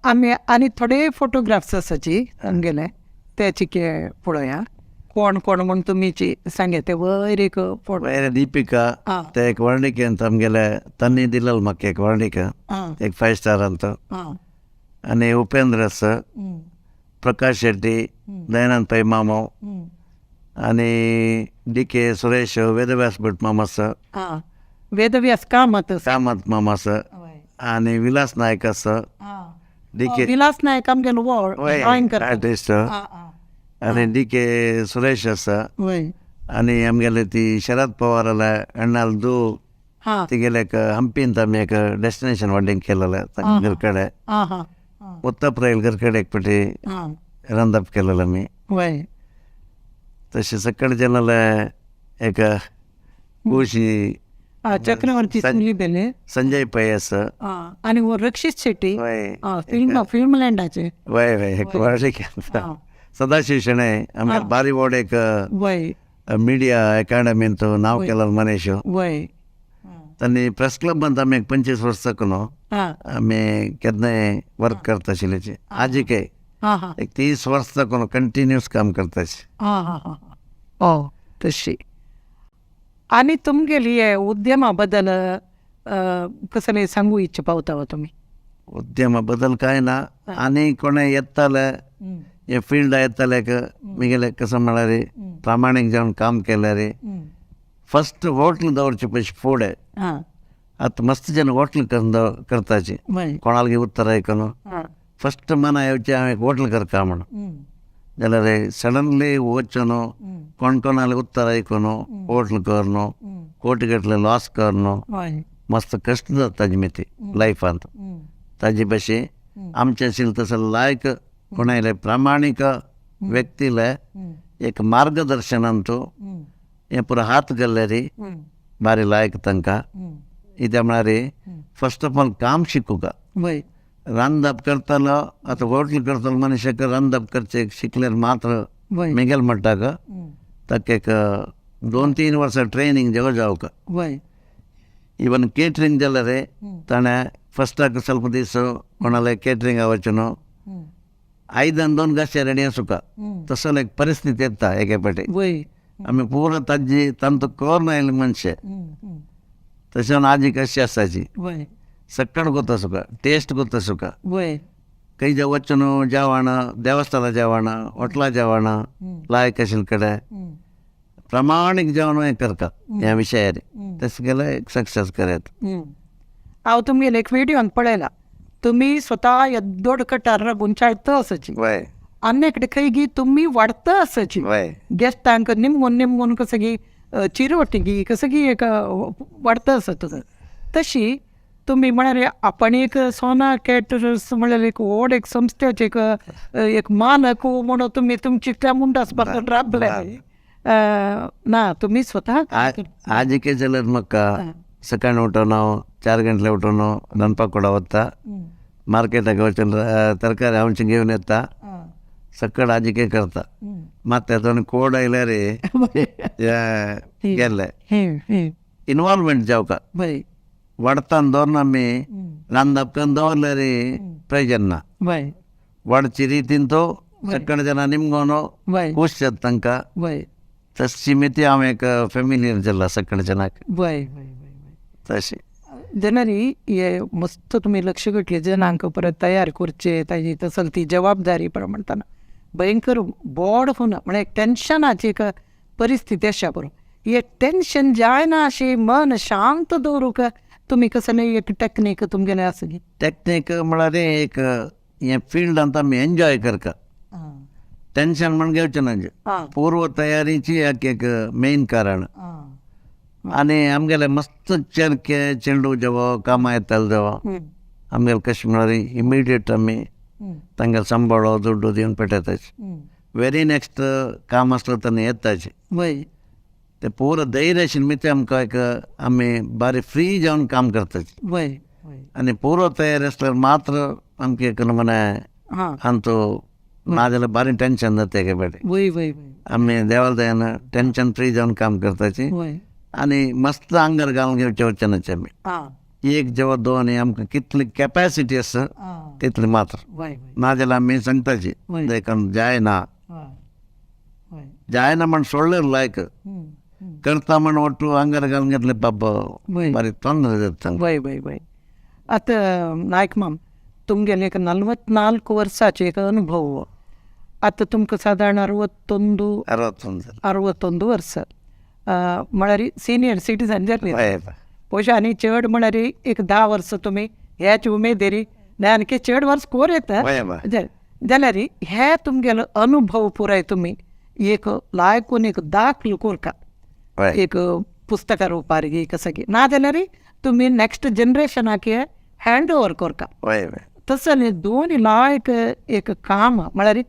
आमी आनी थोडे फोटोग्राफ्स आसाची आमगेले, ते चिके पळोवया कोण कोण म्हूण तुमी सांगे. ते वयर एक फोटो. वयर दीपिका. ते एक वर्णिके ಅಂತ आमगेले तन्नी दिलेल म्हाका एक वर्णिका, एक फायव स्टार ಅಂತ. आनी उपेंद्र आसा, प्रकाश शेट्टी, दयानंद पै मामो आनी डी के सुरेश, वेदव्यास भट मामा आसा. वेदव्यास कामत. कामत मामा आसा आनी विलास नायक आसा, डी के. विलास नायक आमगेलो ड्रॉइंग करता. आर्टिस्ट. आनी डी के सुरेश आसा. आनी आमगेले ती शरद पवाराले अण्णाल दू, तिगेले एक हंपींत आमी एक डेस्टिनेशन वेडिंग केलेलें घरकडे. आं हां मुत्तप्रायल घरकडे एक पटी रांदप केलेलें आमी. तशें सकळ जनाले एक खुशी. चक्रवर्ती सुली बेले. संजय पै आसा. आनी हो रक्षीत शेट्टी, फिल्म फिल्म लँडाचे. वय वय, एक व्हडली सदाशिव शणै आमगे बारी व्हड एक मिडिया अकाडमींत नांव केलें मनीस. तांणी प्रेस क्लबांत आमी एक 25 वर्सां साकून आमी केन्नाय वर्क करता आशिल्ल्याचे, आजिकय एक 30 वर्सां साकून कंटिन्यूस काम करताशी. आं हां हां ओ तशी. आनी तुमगेली हे उद्यमा बद्दल कसलें सांगू इच्छा पावता वा तुमी? उद्यमा बद्दल कांय ना. आनी कोणें येताले हे फिल्डा येताले, मिगेले कसो म्हळ्यार प्रामाणीक जावन काम केल्यार फस्ट होटल दवरचे पयशे फुडें. आतां मस्त जन होटल करून करताची, कोणालगे उत्तर आयकून फस्ट मना येवचें हांव एक होटल करता म्हण, जाल्यार सडनली वचून कोण कोणाले उत्तर आयकून होटल करून कोटी गटले लॉस करून मस्त कश्ट जाता ताजी मिती लायफांत. ताजे भशेन आमचें आशिल्लें तसो लायक कोणायले प्रामाणीक व्यक्तीले एक मार्गदर्शनान तो हें पुरो हात घाल्यार बारी लायक तांकां. कित्याक म्हळ्यार फस्ट ऑफ ऑल काम शिकूंक रांदप करतलो, आतां होटल करतलो मनशाक रांदप करचें शिकल्यार मात्र मिगेल म्हणटा ताका एक 2-3 वर्सां ट्रेनींग जेव जावंक. इवन केटरींग जाल्यार ताणें फस्टाक ಸ್ವಲ್ಪ दीस कोणाले केटरिंगा वचून आयदन 2 घाशे रेडी आसूका, तसो एक परिस्थिती येता एके पाटी. आमी पुरो ताजी तांचो करून आयले मनशे तशें आजी कशी आसाची सक्कड गोता सुका टेस्ट गोता सुका. खंय वचून जेवण, देवस्थाना जेवण, हॉटेला जेवण लायक आशिल्ले कडेन प्रामाणीक जेवण हें करता ह्या विशयार तशें केल्यार एक सक्सेस करत. हांव तुमगेले एक व्हिडियोन पळयला, तुमी स्वता येद्दोड कटार गुंचाळता आसाची आनी एकटे खंय गी तुमी वाडता आसाची गेस्टांक निमगून निमगून कसं गी चिरवटी गी कसं गी एक वाडता आसा तुजो. तशी तुमी म्हळ्यार आपण एक सोना कॅटरर्स म्हळ्यार एक व्हड एक संस्थेचे एक एक मालक म्हणून तुमी तुमची त्या मुंडास राबले ना, तुमी स्वता. आजिके जाल्यार म्हाका सकाळीं उठून हांव 4 गंटले उठून रांदपाक कुडा वता, मार्केटाक वचून तरकारी हांवची घेवन येता, सकळ आजिके करता. मात तेतून कोड आयल्यार गेले इनवॉल्वमेंट जावका वाडतान दवरना आमी रांदप करून दवरल्यार प्रयोजन ना. वाडची रितीन तो सकळ जाणां निमगोन खूश जाता तांकां. तशी मिती हांव एक फेमिलियर जाला सकळ जनाक तशी. जनरी हे मस्त तुमी लक्ष घातलें जनांक परत तयार करचे ताजी तसल ती जबाबदारी पण म्हणटाना भयंकर बोड होना म्हळ्यार एक टेन्शनाची एक परिस्थिती आसा बरो. हे टेन्शन जायना अशी मन शांत दवरूंक तुमी कसलें एक टॅक्नीक तुमगेलें आसा? टॅक्नीक म्हळ्यार एक हें फिल्डांत आमी एन्जॉय करता, टेन्शन म्हण घेवचें ना. पूर्व तयारीची एक एक मेन कारण. आनी आमगेले मस्त चेरके चेंडू जेवो कामां येताले जेवो आमगेले कशें म्हळ्यार इमिडिएट आमी तांगेले सांबाळो दुड्डू दिवन पेटयताचे. वेरी नेक्स्ट काम आसलो तेन्ना येताचे ते पुरो धैर्य आशिल्लें मिती आमकां एक आमी बारी फ्री जावन काम करताचे. आनी पूर्व तयारी आसल्यार मात्र आमकां एक नमुने आमचो नाजाल्यार बारी टेन्शन जाता एके फावटी. आमी देवाल दयान टेन्शन फ्री जावन काम करताची आनी मस्त आंगार घालून घेवचे वचनाचे आमी. एक जेवा दोन आमकां कितली कॅपॅसिटी आसा तितली मात्र. नाजाल्यार आमी सांगताची देखून जायना जायना म्हण सोडलें लायक करता म्हण ಒಟ್ಟು ಅಂಗಾರ घालून घेतले बाबा बारीक ತೊಂದರೆ जाता. वय वय वय. आतां नायक माम तुमगेले एक 44 वर्साचे एक अनुभव. आतां तुमकां सादारण 61 61 61 वर्स म्हळ्यार सिनियर सिटीजन जाले. पयशे आनी चड म्हळ्यार एक 10 वर्सां तुमी ह्याच उमेदीर ना आणखी चड वर्स कोर येता जाल्यार हे तुमगेलो अनुभव पुराय तुमी एक लायकून एक दाखल कोरका एक पुस्तका रुपार कसं की ना जाल्यार तुमी नॅक्स्ट जनरेशनाक हँड ओवर कोरका. तसले दोन लायक एक काम म्हळ्यार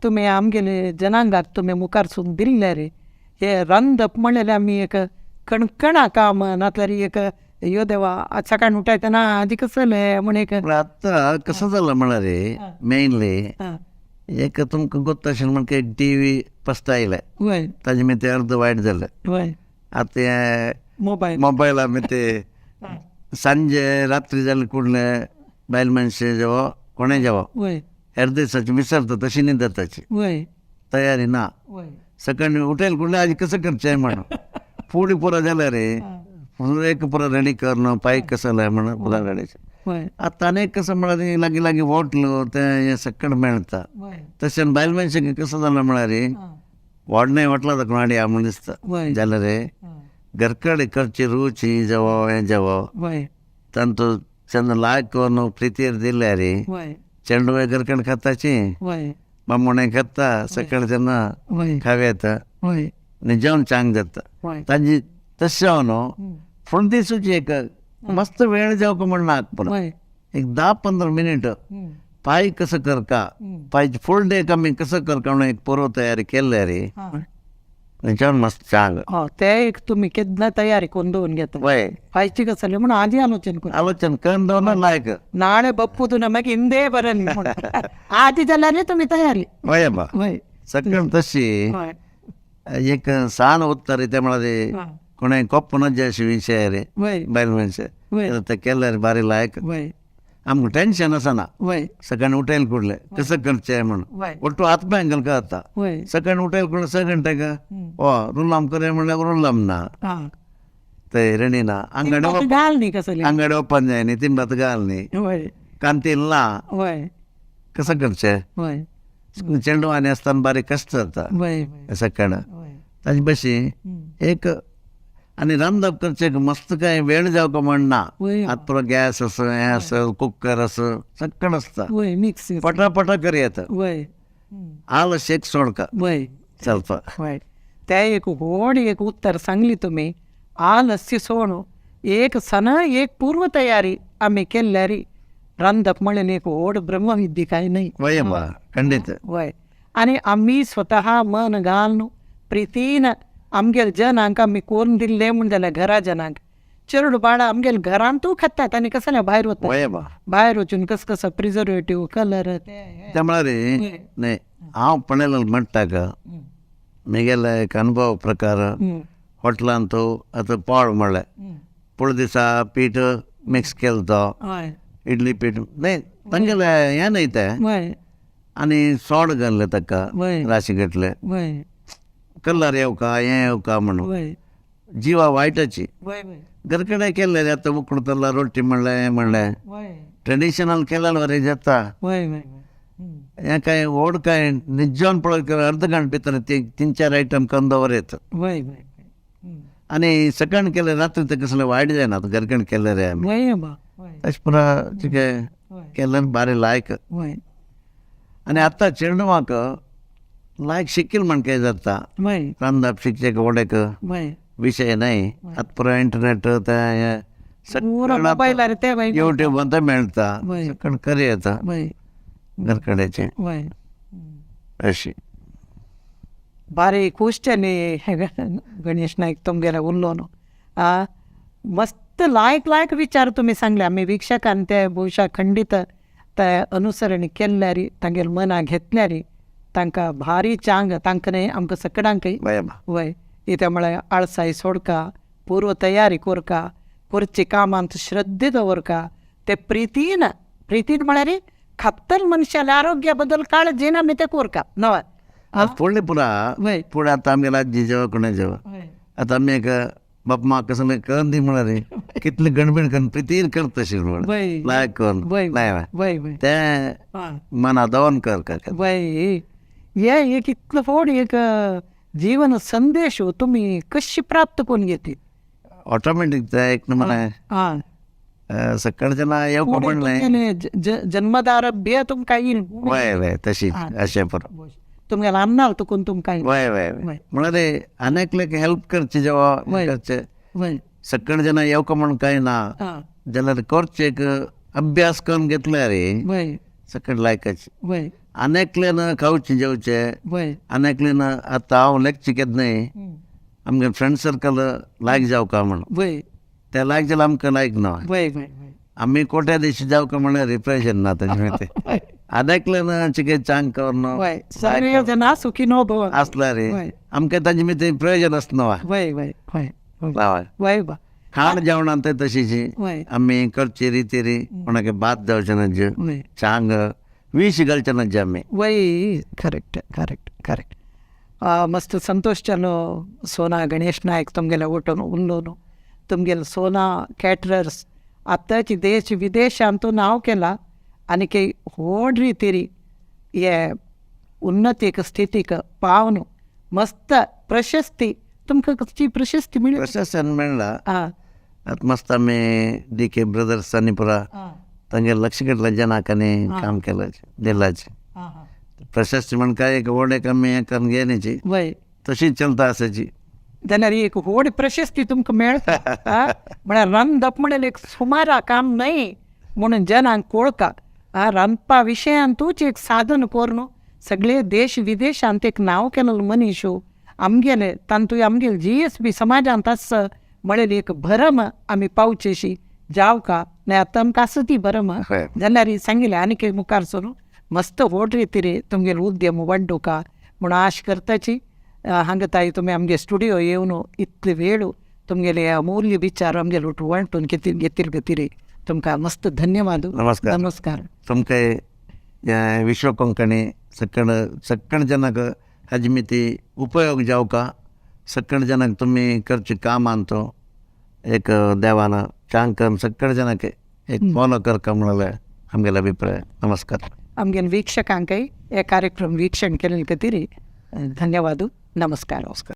तुमी आमगेले जनांगाक तुमी मुखार सून दिल्ले रे हे रांदप म्हणलें आमी एक कणकणा काम नातल्यार एक यो देवा आज सकाळी उठायतना आदी कसलें म्हण एक. आतां कसं जालां म्हळ्यार मेनली एक तुमकां गोत्त अशें म्हण एक टी व्ही फस्ट आयले ताजे मागीर ते अर्द वायट जालें. आतां हें मोबायल मोबायला मागीर ते सांजे रात्री जाले कुडले बायल मनशे जेवो कोणें जेवो हेर दिसाची विसरता तशी न्हिद जाताची तयारी ना. सकाळी उठेल कुडले आज कसं करचें म्हणून फूड पुरो जाल्यार रे एक पुरो रेडी करून पाय कसं जाय म्हणून पुरो रेडी. आतां आनी कसं म्हळ्यार लागीं लागीं हॉटल तें हें सगळें मेळटा. तशें बायल मनशाक कसं जालां म्हळ्यार वाडणे हॉटलां दाखोवन हाडया म्हूण दिसता जाल्यार रे घरकडे करची रुची जेवो हें जेवो तांचो चंद लायक करून प्रितीर दिल्यार चेंडू घरकडे खाताची बामणे खाता सकाळी तेन्ना खावे येता आनी जेवण चांग जाता तांची तशें जावन न्हू फुडें दिसूची एक मस्त वेळ जावंक म्हण ना पुरो एक 10-15 मिनीट पाय कसं करका पाय फुल डे आमी कसं करका म्हणून एक पूर्व तयारी केल्ली रे जेवण मस्त चांग. ते एक तुमी केन्ना तयारी करून दवरून घेता वय फायची कसले म्हणून आदी आलोचन कर आलोचन करून दवरना लायक नाळे बप्पू मागीर इंदे बरें आदी जाल्यार तुमी तयारी. वय बा वय सगळं तशी एक सान उत्तर ते म्हळ्यार कोणें कोप्प नज्जे अशे विशय रे बायल मनशे ते केल्यार बारी लायक आमकां टेन्शन आसना. सकाळी उठेल कुडले कसं करचें म्हणून ಒಟ್ಟು आत्म्यांकल कळता. सकाळी उठेल कुडले 6 घंटेक ओ रुलाम करे म्हणल्यार रुलाम ना ते रेडी ना अंगडे घाल न्ही कसले अंगडे ओपन जाय न्ही तिंबात घाल न्ही कांतील ना कसं करचें चेंडू आनी आसतना बारीक कश्ट जाता सकाळ ताजे बशी एक आनी रांदप करचें मस्त काय वेळ जावंक म्हण ना. आतां पुरो गॅस आसा हें आसा कुकर आसा सगळें आसता पटापटा कर येता आल शेक सोडका चलपा. ते एक व्हड एक उत्तर सांगली तुमी आलस्य सोड एक सण एक पूर्व तयारी आमी केल्यार रांदप म्हणलें एक व्हड ब्रह्मविद्या काय न्हय. वय बा खंडीत. वय आनी आमी स्वतः मन घालून प्रितीन आमगेले जनांक आमी करून दिल्ले म्हूण जाल्यार घरा जनांक चेडू बाळां आमगेले घरांतूय खातात आनी कसलें भायर वता भायर वचून कसं कसं प्रिजर्वेटीव कलर ते म्हळ्यार न्हय हांव पळयलें म्हणटा का म्हगेले एक अनुभव प्रकार हॉटेलांत आतां पाव म्हणलें पुळ दिसा पीठ मिक्स केलें तो इडली पीठ न्हय तांगेलें हें न्हय तें आनी सोड घाल्लें ताका राशी घातले कलर येवका हें येवका म्हणून जिवा वायटाची घरकडे केल्ले आतां उकडतला रोटी म्हणलें हें म्हणलें ट्रेडिशनल केल्यार बरें जाता. हें काय व्हड काय निज्जान पळय अर्द घंटे भितर 3-4 आयटम करून दवर येता. आनी सकाळी केलें रात्री ते कसलें वायट जायना घरकडे केलें रे आमी तशें पुरो कितें केलें बारें लायक. आनी आतां चेडवांक लायक शिकील म्हण काय जाता रांदप शिकचें व्हड एक विशय न्हय. आतां पुरो इंटरनेट तें सगळें युट्यूब आतां मेळटा सगळें कर येता घरकडेचें अशी बारी खूश जाली गणेश नायक तुमगेले उलोवन मस्त लायक लायक विचार तुमी सांगले. आमी वीक्षकान ते भोवशा खंडीत ते अनुसरण केल्यार तांगेले मनाक घेतल्यार तांकां भारी चांग तांकां न्हय आमकां सगळ्यांकय. वय कित्याक म्हळ्यार आळसाय सोडका पूर्व तयारी कोरका करचे कामांत श्रद्धे दवरका, ते प्रितीन, प्रितीन म्हळ्यार खात्तल मनशाल्या आरोग्या बद्दल काळजीन आमी ते कोरका नवा. फुडलें पुरा फुडें आतां आमगेल्या आजी जेवा कोणा जेवा आतां आमी एक बाप मा कसलें करून दी म्हळ्यार कितली गणबीण करून प्रितीन करता तशी म्हळ्यार लायक करून वय तें मना दवन कर कर. वय हे एक इतलो व्हड एक जीवन संदेश तुमी कशी प्राप्त करून घेतली? ऑटोमॅटीक ते एक म्हळ्यार सकाळच्या ना येवपा म्हणलें जन्मदारभ्य तुमकां येईल. वय वय तशी अशें पुरो तुमगेल्या अन्नाल तुकून तुमकां. वय वय म्हळ्यार आनी हेल्प करचे जेवा करचे सकाळ जेन्ना येवका म्हण कांय ना जाल्यार करचे एक अभ्यास करून घेतल्यार रे सकाळ लायकाचे आनी एकल्यान खावचें जेवचें आनी एकल्यान आतां हांव लेगचे केन्ना न्हय आमगे फ्रेंड सर्कल लायक जावका म्हण ते लायक जाल्यार आमकां लायक ना. आमी कोट्या दिशी जावका म्हळ्यार रिप्रेशन ना तेजे आनी एकल्यान चिके चांग करून सर्वे जना सुखिनो भवन्तु आसल्यार रे आमकां ताजे भितर प्रयोजन आसना. वय वय वय वय खाण जेवणान ते तशीच आमी करची रिती री कोणाक भात जावचें ना चांग वीश घालचें ना आमी. वय करेक्ट करेक्ट करेक्ट. मस्त संतोष जालो सोना गणेश नायक तुमगेले ओटोन उल्लोನು तुमगेले सोना कॅटरर्स आतांची देश विदेशांत नांव केलां आनी व्हड रितीरी हे उन्नतीक स्थितीक पावन मस्त प्रशस्ती तुमकां कसली प्रशस्ती मेळ्ळी? प्रशस्ती मेळ्ळा आतां मस्त आमी डी के ब्रदर्स आनी पुरा तांगे लक्ष घेतलं जनाकांनी काम केलां दिलाचें प्रशस्ती म्हण काय एक व्हड एक आमी हें करून घेयनाची वय तशीच चलता आसाची. जाल्यार एक व्हड प्रशस्ती तुमकां मेळटा म्हळ्यार रांदप म्हणल्यार एक सुमारा काम न्हय म्हणून जनांक कोळका रांदपा विशयांतूच एक साधन करून सगळे देश विदेशांत एक नांव केलेलो मनीस आमगेले तांतूय आमगेले जी एस बी समाजांत आस म्हळें एक भरम आमी पावचेशी जावका न्हय आतां आमकां आसा ती भरम. जाल्यार सांगिल्लें आनीक एक मुखार सरून मस्त व्हड रितीर तुमगेलो उद्यम वाडुका म्हूण आश करताची. हांगा ताई तुमी आमगे स्टुडियो येवन इतले वेळ तुमगेले अमूल्य विचार आमगेले वांटून घेतील खातीर तुमकां मस्त धन्यवाद. नमस्कार. नमस्कार. तुमकां विश्व कोंकणी सगळ सगळ जनाक हाजी मिती उपयोग जावका सगळ जनाक तुमी करचे काम तो एक देवान चांग करून सगळ जनाक एक फॉलो करका म्हणलें आमगेलो अभिप्राय. नमस्कार. आमगेले वीक्षकांकय हे कार्यक्रम वीक्षण केले खातीर धन्यवाद. नमस्कार. नमस्कार.